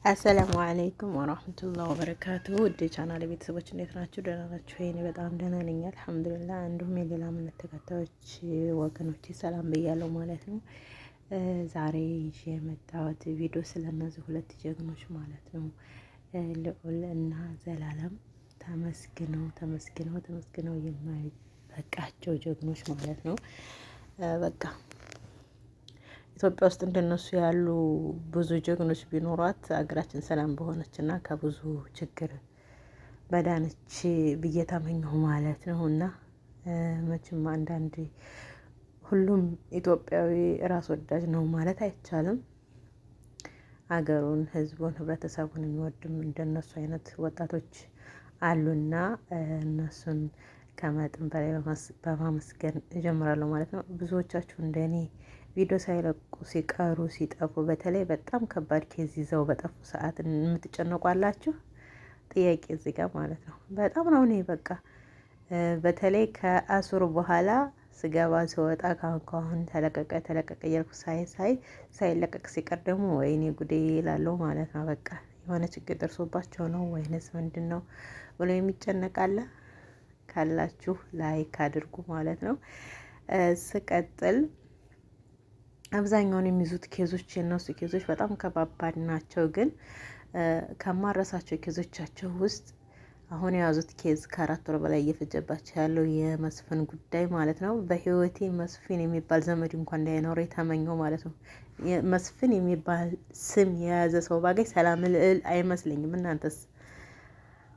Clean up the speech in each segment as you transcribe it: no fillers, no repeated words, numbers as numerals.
السلام عليكم ورحمة الله وبركاته። ውድ የቻናል ቤተሰቦች እንዴት ናችሁ? ደህና ናችሁ? እኔ በጣም ደህና ነኝ الحمد لله። እንዲሁም የሌላ እምነት ተከታዮች ወገኖቼ ሰላም ብያለሁ ማለት ነው። ዛሬ ይዤ የመጣሁት ቪዲዮ ስለእነዚህ ሁለት ጀግኖች ማለት ነው፣ ልዑል እና ዘላለም ተመስግነው ተመስግነው ተመስግነው የማይበቃቸው ጀግኖች ማለት ነው። በቃ ኢትዮጵያ ውስጥ እንደነሱ ያሉ ብዙ ጀግኖች ቢኖሯት አገራችን ሰላም በሆነች እና ከብዙ ችግር በዳነች ብዬ ተመኘሁ ማለት ነው። እና መቼም አንዳንድ ሁሉም ኢትዮጵያዊ ራስ ወዳጅ ነው ማለት አይቻልም። አገሩን፣ ሕዝቡን፣ ህብረተሰቡን የሚወድም እንደነሱ አይነት ወጣቶች አሉና እነሱን ከመጠን በላይ በማመስገን እጀምራለሁ ማለት ነው። ብዙዎቻችሁ እንደኔ ቪዲዮ ሳይለቁ ሲቀሩ ሲጠፉ፣ በተለይ በጣም ከባድ case ይዘው በጠፉ ሰዓት የምትጨነቋላችሁ ጥያቄ እዚህ ጋር ማለት ነው። በጣም ነው እኔ በቃ በተለይ ከአሱር በኋላ ስገባ ስወጣ ካሁን ካሁን ተለቀቀ ተለቀቀ እያልኩ ሳይ ሳይ ሳይለቀቅ ሲቀር ደግሞ ወይኔ ጉዴ እላለሁ ማለት ነው። በቃ የሆነ ችግር ደርሶባቸው ነው ወይንስ ምንድን ነው ብሎ የሚጨነቃለ ካላችሁ like አድርጉ ማለት ነው። ስቀጥል አብዛኛውን የሚይዙት case ኦች የእነሱ case ኦች በጣም ከባባድ ናቸው። ግን ከማረሳቸው case ኦቻቸው ውስጥ አሁን የያዙት case ከ4 ወር በላይ እየፈጀባቸው ያለው የመስፍን ጉዳይ ማለት ነው። በህይወቴ መስፍን የሚባል ዘመድ እንኳን እንዳይኖረው የተመኘው ማለት ነው። መስፍን የሚባል ስም የያዘ ሰው ባገኝ ሰላም ልዕል አይመስለኝም። እናንተስ?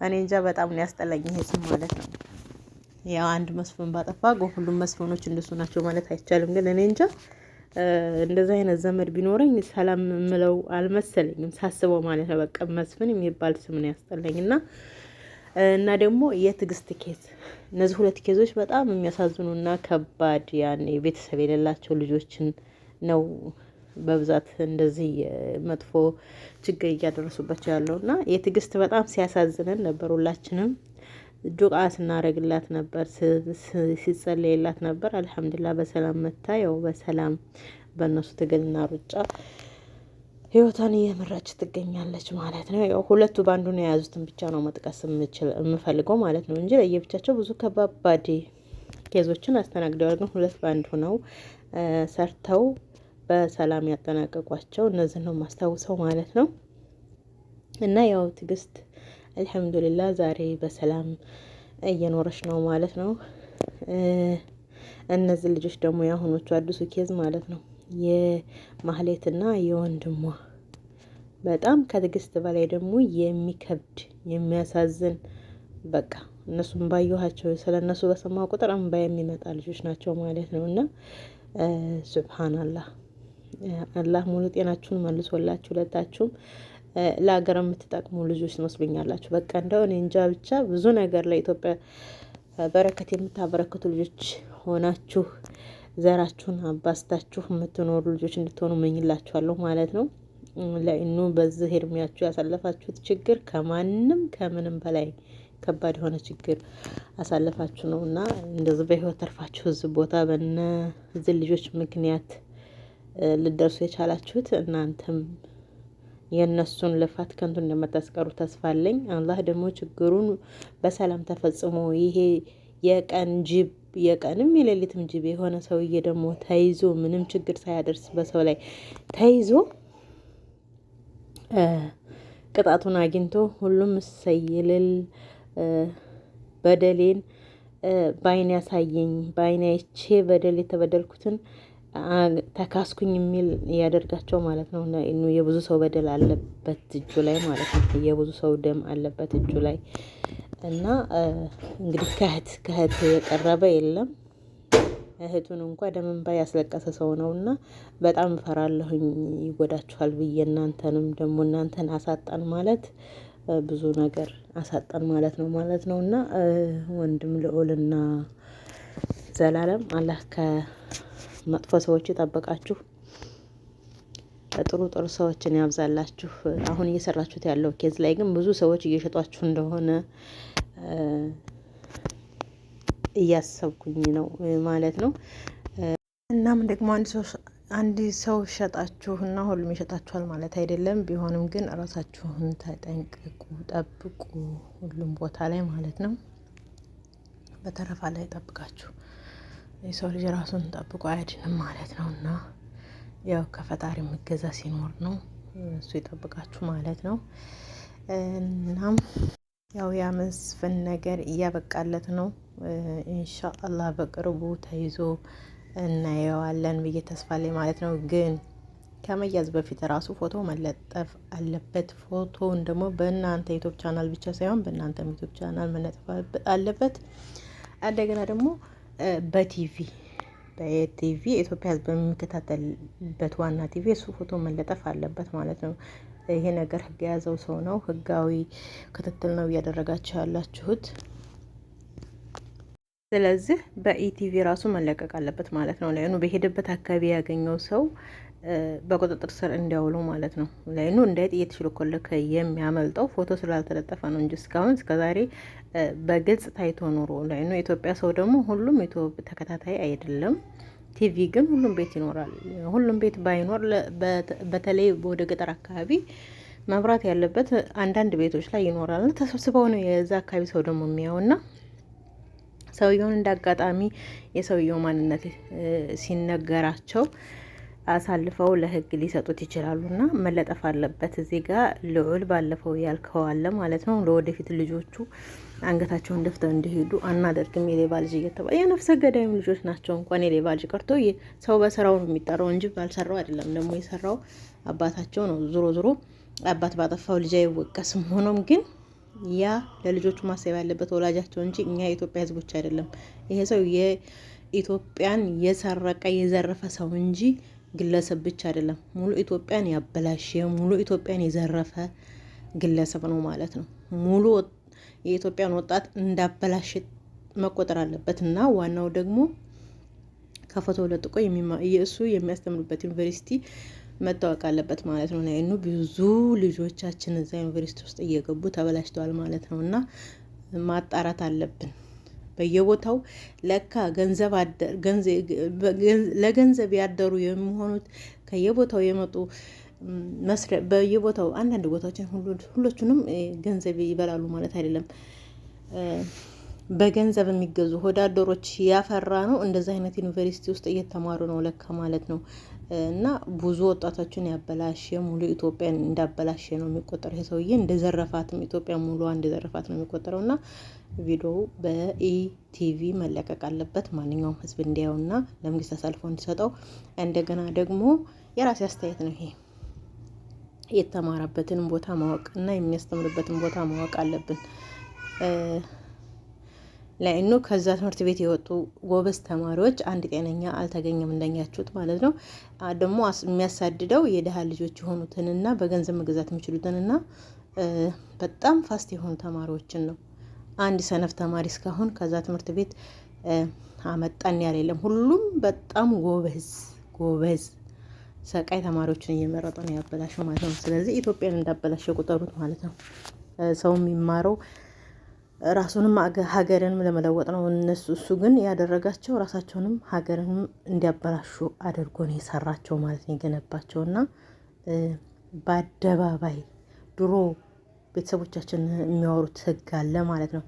እኔ እንጃ፣ በጣም ነው ያስጠላኝ ይሄ ስም ማለት ነው። ያው አንድ መስፍን ባጠፋ ሁሉም መስፍኖች እንደሱ ናቸው ማለት አይቻልም። ግን እኔ እንጃ፣ እንደዚህ አይነት ዘመድ ቢኖረኝ ሰላም ምለው አልመሰለኝም ሳስበው ማለት ነው። በቃ መስፍን የሚባል ስም ነው ያስጠላኝ። እና ደግሞ የትዕግስት case፣ እነዚህ ሁለት case ኦች በጣም የሚያሳዝኑና ከባድ ያኔ ቤተሰብ የሌላቸው ልጆችን ነው በብዛት እንደዚህ መጥፎ ችግር እያደረሱባቸው ያለው። እና የትዕግስት በጣም ሲያሳዝነን ነበር። ሁላችንም ዱዓ ስናደርግላት ነበር፣ ሲጸለይላት ነበር። الحمد لله በሰላም መታ ያው በሰላም በእነሱ ትግልና ሩጫ ህይወቷን እየመራች ትገኛለች ማለት ነው። ያው ሁለቱ በአንዱ ነው የያዙትን ብቻ ነው መጥቀስ የምፈልገው ማለት ነው እንጂ ለየብቻቸው ብዙ ከባባድ case ኦችን አስተናግደዋል። ግን ሁለት በአንድ ሆነው ሰርተው በሰላም ያጠናቀቋቸው እነዚህ ነው የማስታውሰው ማለት ነው። እና ያው ትዕግስት الحمد لله ዛሬ በሰላም እየኖረች ነው ማለት ነው። እነዚህ ልጆች ደግሞ የአሁኖቹ አዲሱ case ማለት ነው፣ የማህሌትና የወንድሟ በጣም ከትዕግስት በላይ ደግሞ የሚከብድ የሚያሳዝን፣ በቃ እነሱም ባየኋቸው ስለ እነሱ በሰማሁ ቁጥር እንባ የሚመጣ ልጆች ናቸው ማለት ነው። እና سبحان الله፣ አላህ ሙሉ ጤናችሁን መልሶላችሁ ሁለታችሁም ለሀገር የምትጠቅሙ ልጆች ትመስሉኛላችሁ። በቃ እንደው እኔ እንጃ ብቻ ብዙ ነገር ለኢትዮጵያ በረከት የምታበረክቱ ልጆች ሆናችሁ ዘራችሁን አባስታችሁ የምትኖሩ ልጆች እንድትሆኑ እመኝላችኋለሁ ማለት ነው። ለኢኑ በዚህ እድሜያችሁ ያሳለፋችሁት ችግር ከማንም ከምንም በላይ ከባድ የሆነ ችግር አሳለፋችሁ ነው እና እንደዚህ በህይወት ተርፋችሁ እዚህ ቦታ በእነዚህ ልጆች ምክንያት ልደርሱ የቻላችሁት እናንተም የእነሱን ልፋት ከንቱ እንደማታስቀሩ ተስፋ አለኝ። አላህ ደግሞ ችግሩን በሰላም ተፈጽሞ ይሄ የቀን ጅብ የቀንም የሌሊትም ጅብ የሆነ ሰውዬ ደግሞ ተይዞ ምንም ችግር ሳያደርስ በሰው ላይ ተይዞ ቅጣቱን አግኝቶ ሁሉም እሰይ ይልል፣ በደሌን በአይን ያሳየኝ፣ በአይን አይቼ በደል የተበደልኩትን ተካስኩኝ የሚል ያደርጋቸው ማለት ነው። የብዙ ሰው በደል አለበት እጁ ላይ ማለት ነው። የብዙ ሰው ደም አለበት እጁ ላይ። እና እንግዲህ ከእህት ከእህት የቀረበ የለም። እህቱን እንኳ ደም እንባ ያስለቀሰ ሰው ነው። እና በጣም እፈራለሁኝ ይጎዳችኋል ብዬ። እናንተንም ደግሞ እናንተን አሳጣን ማለት ብዙ ነገር አሳጣን ማለት ነው። እና ወንድም ልዑልና ዘላለም አላህ ከመጥፎ ሰዎች ይጠብቃችሁ። ጥሩ ጥሩ ሰዎችን ያብዛላችሁ። አሁን እየሰራችሁት ያለው case ላይ ግን ብዙ ሰዎች እየሸጧችሁ እንደሆነ እያሰብኩኝ ነው ማለት ነው። እናም ደግሞ አንድ ሰው አንድ ሰው ሸጣችሁና ሁሉም ይሸጣችኋል ማለት አይደለም። ቢሆንም ግን ራሳችሁን ተጠንቅቁ፣ ጠብቁ፣ ሁሉም ቦታ ላይ ማለት ነው። በተረፋ ላይ ጠብቃችሁ የሰው ልጅ ራሱን ጠብቆ አያድንም ማለት ነው። እና ያው ከፈጣሪ የሚገዛ ሲኖር ነው እሱ ይጠብቃችሁ ማለት ነው። እናም ያው ያ መስፍን ነገር እያበቃለት ነው። ኢንሻአላህ በቅርቡ ተይዞ እናየዋለን ብዬ ተስፋ ላይ ማለት ነው። ግን ከመያዝ በፊት ራሱ ፎቶ መለጠፍ አለበት። ፎቶውን ደግሞ በእናንተ YouTube channel ብቻ ሳይሆን በእናንተም YouTube channel መለጠፍ አለበት። እንደገና ደግሞ በ TV በ TV የኢትዮጵያ ሕዝብ በሚከታተልበት ዋና ቲቪ እሱ ፎቶ መለጠፍ አለበት ማለት ነው። ይሄ ነገር ህግ የያዘው ሰው ነው። ህጋዊ ክትትል ነው እያደረጋችሁ ያላችሁት። ስለዚህ በኢቲቪ ራሱ መለቀቅ አለበት ማለት ነው። ላይኑ በሄደበት አካባቢ ያገኘው ሰው በቁጥጥር ስር እንዲያውለው ማለት ነው። ላይኑ እንዳይጥ እየተሽለኮለከ የሚያመልጠው ፎቶ ስላልተለጠፈ ነው እንጂ እስካሁን እስከዛሬ በግልጽ ታይቶ ኑሮ ላይኑ የኢትዮጵያ ሰው ደግሞ ሁሉም ኢትዮጵያ ተከታታይ አይደለም። ቲቪ ግን ሁሉም ቤት ይኖራል። ሁሉም ቤት ባይኖር በተለይ ወደ ገጠር አካባቢ መብራት ያለበት አንዳንድ ቤቶች ላይ ይኖራል። ተሰብስበው ነው የዛ አካባቢ ሰው ደግሞ የሚያውና ሰውየውን እንደ አጋጣሚ የሰውየው ማንነት ሲነገራቸው አሳልፈው ለህግ ሊሰጡት ይችላሉና መለጠፍ አለበት። እዚህ ጋር ልዑል ባለፈው ያልከው አለ ማለት ነው። ለወደፊት ልጆቹ አንገታቸውን ደፍተው እንዲሄዱ አናደርግም የሌባ ልጅ እየተባለ የነፍሰ ገዳይም ልጆች ናቸው። እንኳን የሌባ ልጅ ቀርቶ ሰው በስራው ነው የሚጠራው እንጂ ባልሰራው አይደለም። ደግሞ የሰራው አባታቸው ነው። ዞሮ ዞሮ አባት ባጠፋው ልጅ አይወቀስም። ሆኖም ግን ያ ለልጆቹ ማሰብ ያለበት ወላጃቸው እንጂ እኛ የኢትዮጵያ ሕዝቦች አይደለም። ይሄ ሰው የኢትዮጵያን የሰረቀ የዘረፈ ሰው እንጂ ግለሰብ ብቻ አይደለም። ሙሉ ኢትዮጵያን ያበላሸ ሙሉ ኢትዮጵያን የዘረፈ ግለሰብ ነው ማለት ነው። ሙሉ የኢትዮጵያን ወጣት እንዳበላሸ መቆጠር አለበት እና ዋናው ደግሞ ከፎቶ ለጥቆ እሱ የሚያስተምርበት ዩኒቨርሲቲ መታወቅ አለበት ማለት ነው። ናይኑ ብዙ ልጆቻችን እዛ ዩኒቨርሲቲ ውስጥ እየገቡ ተበላሽተዋል ማለት ነው። እና ማጣራት አለብን በየቦታው ለካ ገንዘብ ለገንዘብ ያደሩ የሚሆኑት ከየቦታው የመጡ መስሪያ በየቦታው አንዳንድ ቦታዎችን ሁሎቹንም ገንዘብ ይበላሉ ማለት አይደለም። በገንዘብ የሚገዙ ሆዳደሮች ያፈራ ነው። እንደዚህ አይነት ዩኒቨርሲቲ ውስጥ እየተማሩ ነው ለካ ማለት ነው። እና ብዙ ወጣቶችን ያበላሸ ሙሉ ኢትዮጵያን እንዳበላሸ ነው የሚቆጠረው። ይሄ ሰውዬ እንደዘረፋትም ኢትዮጵያ ሙሉዋ እንደዘረፋት ነው የሚቆጠረው። እና ቪዲዮው በኢቲቪ መለቀቅ አለበት፣ ማንኛውም ህዝብ እንዲያየውና ለመንግስት አሳልፎ እንዲሰጠው። እንደገና ደግሞ የራሴ አስተያየት ነው ይሄ የተማረበትን ቦታ ማወቅ እና የሚያስተምርበትን ቦታ ማወቅ አለብን። ለእኑ ከዛ ትምህርት ቤት የወጡ ጎበዝ ተማሪዎች አንድ ጤነኛ አልተገኘም፣ እንደኛችሁት ማለት ነው። ደግሞ የሚያሳድደው የድሀ ልጆች የሆኑትንና በገንዘብ መግዛት የሚችሉትንና በጣም fast የሆኑ ተማሪዎችን ነው። አንድ ሰነፍ ተማሪ እስካሁን ከዛ ትምህርት ቤት አመጣን ያለ የለም። ሁሉም በጣም ጎበዝ ጎበዝ ሰቃይ ተማሪዎችን እየመረጠ ነው ያበላሸው ማለት ነው። ስለዚህ ኢትዮጵያን እንዳበላሸው ቁጠሩት ማለት ነው። ሰው የሚማረው ራሱንም ሀገርንም ለመለወጥ ነው። እነሱ እሱ ግን ያደረጋቸው ራሳቸውንም ሀገርንም እንዲያበላሹ አድርጎ ነው የሰራቸው ማለት ነው የገነባቸው። እና በአደባባይ ድሮ ቤተሰቦቻችን የሚያወሩት ህግ አለ ማለት ነው።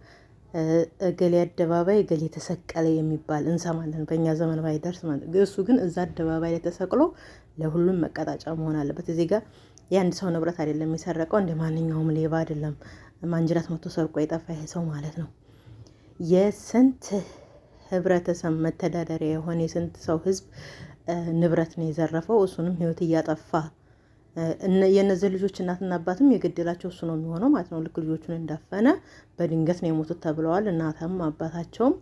እገሌ አደባባይ እገሌ ተሰቀለ የሚባል እንሰማለን። በእኛ ዘመን ባይደርስ ማለት እሱ ግን እዛ አደባባይ ላይ ተሰቅሎ ለሁሉም መቀጣጫ መሆን አለበት። እዚህ ጋር የአንድ ሰው ንብረት አይደለም የሰረቀው፣ እንደ ማንኛውም ሌባ አይደለም። ማንጅራት መቶ ሰርቆ የጠፋ ይሄ ሰው ማለት ነው። የስንት ህብረተሰብ መተዳደሪያ የሆነ የስንት ሰው ህዝብ ንብረት ነው የዘረፈው። እሱንም ህይወት እያጠፋ የእነዚህ ልጆች እናትና አባትም የገደላቸው እሱ ነው የሚሆነው ማለት ነው። ልክ ልጆቹን እንዳፈነ በድንገት ነው የሞቱት ተብለዋል፣ እናትም አባታቸውም።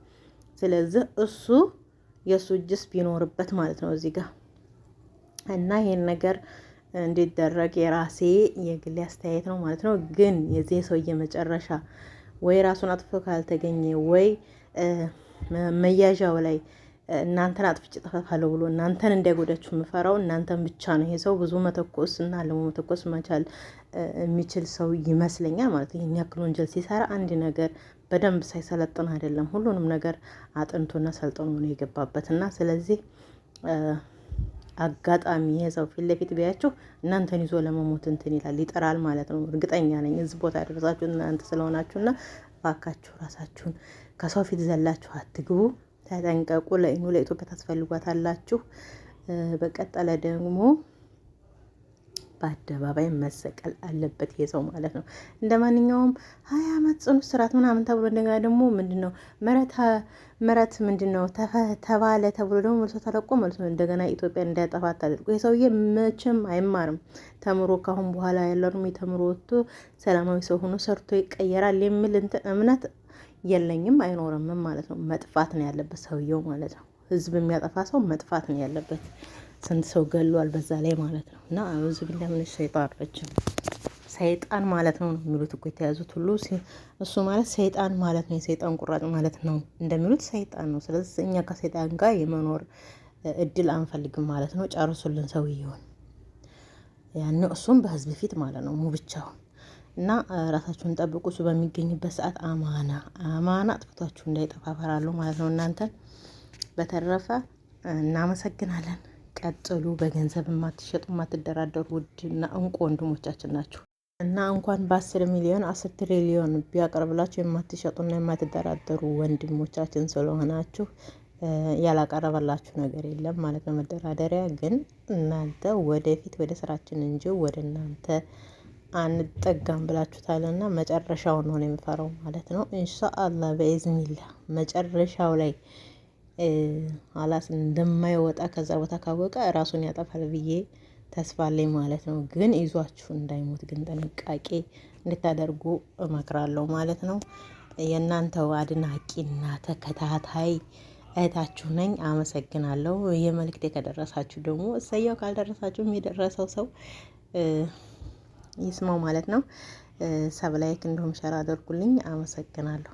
ስለዚህ እሱ የእሱ እጅስ ቢኖርበት ማለት ነው እዚህ ጋር እና ይሄን ነገር እንዲደረግ የራሴ የግሌ አስተያየት ነው ማለት ነው። ግን የዚህ ሰውዬ መጨረሻ ወይ ራሱን አጥፍቶ ካልተገኘ ወይ መያዣው ላይ እናንተን አጥፍቼ ጠፋለሁ ብሎ እናንተን እንዳይጎዳችሁ የምፈራው እናንተን ብቻ ነው። ይሄ ሰው ብዙ መተኮስ እና ለሞ መተኮስ መቻል የሚችል ሰው ይመስለኛል ማለት ነው። ይህን ያክል ወንጀል ሲሰራ አንድ ነገር በደንብ ሳይሰለጥን አይደለም፣ ሁሉንም ነገር አጥንቶና ሰልጥኖ ነው የገባበት እና ስለዚህ አጋጣሚ ይሄ ሰው ፊት ለፊት ቢያችሁ እናንተን ይዞ ለመሞት እንትን ይላል፣ ይጠራል ማለት ነው። እርግጠኛ ነኝ እዚህ ቦታ ያደረሳችሁ እናንተ ስለሆናችሁና እባካችሁ ራሳችሁን ከሰው ፊት ዘላችሁ አትግቡ። ተጠንቀቁ። ለኢኑ ለኢትዮጵያ ታስፈልጓታላችሁ። በቀጠለ ደግሞ በአደባባይ መሰቀል አለበት ይሄ ሰው ማለት ነው። እንደ ማንኛውም 20 ዓመት ጽኑ እስራት ምናምን ተብሎ እንደገና ደግሞ ምንድን ነው ምህረት ምንድን ነው ተባለ ተብሎ ደግሞ መልሶ ተለቆ መልሶ እንደገና ኢትዮጵያ እንዳያጠፋት አድርጎ ይሄ ሰውዬ መቼም አይማርም። ተምሮ ካሁን በኋላ ያለው እድሜ ተምሮ ወጥቶ ሰላማዊ ሰው ሆኖ ሰርቶ ይቀየራል የሚል እንትን እምነት የለኝም፣ አይኖርምም ማለት ነው። መጥፋት ነው ያለበት ሰውየው ማለት ነው። ህዝብ የሚያጠፋ ሰው መጥፋት ነው ያለበት። ስንት ሰው ገሏል በዛ ላይ ማለት ነው። እና أعوذ بالله من الشيطان الرجيم ሰይጣን ማለት ነው ነው የሚሉት እኮ የተያዙት ሁሉ እሱ ማለት ሰይጣን ማለት ነው፣ የሰይጣን ቁራጭ ማለት ነው እንደሚሉት ሰይጣን ነው። ስለዚህ እኛ ከሰይጣን ጋር የመኖር እድል አንፈልግም ማለት ነው። ጨርሱልን ሰውየውን ያን እሱም በህዝብ ፊት ማለት ነው ብቻውን እና ራሳችሁን ጠብቁ። እሱ በሚገኝበት ሰዓት አማና አማና አጥፍቷችሁ እንዳይጠፋ እፈራለሁ ማለት ነው። እናንተን በተረፈ እናመሰግናለን። ቀጥሉ። በገንዘብ የማትሸጡ የማትደራደሩ ውድና እንቁ ወንድሞቻችን ናችሁ እና እንኳን በ10 ሚሊዮን 10 ትሪሊዮን ቢያቀርብላችሁ የማትሸጡና የማትደራደሩ ወንድሞቻችን ስለሆናችሁ ያላቀረበላችሁ ነገር የለም ማለት ነው። መደራደሪያ ግን እናንተ ወደፊት ወደ ስራችን እንጂ ወደ እናንተ አንጠጋም ብላችሁታልና መጨረሻውን ነው የምፈራው ማለት ነው። ኢንሻአላህ بإذن الله መጨረሻው ላይ አላስ እንደማይወጣ ከዛ ቦታ ካወቀ ራሱን ያጠፋል ብዬ ተስፋ አለኝ ማለት ነው። ግን ይዟችሁ እንዳይሞት ግን ጥንቃቄ እንድታደርጉ እመክራለሁ ማለት ነው። የእናንተው አድናቂና ተከታታይ እህታችሁ ነኝ። አመሰግናለሁ። ይህ መልእክቴ ከደረሳችሁ ደግሞ እሰየው፣ ካልደረሳችሁም የደረሰው ሰው ይስማው ማለት ነው። Sub like እንዲሁም share አድርጉልኝ። አመሰግናለሁ።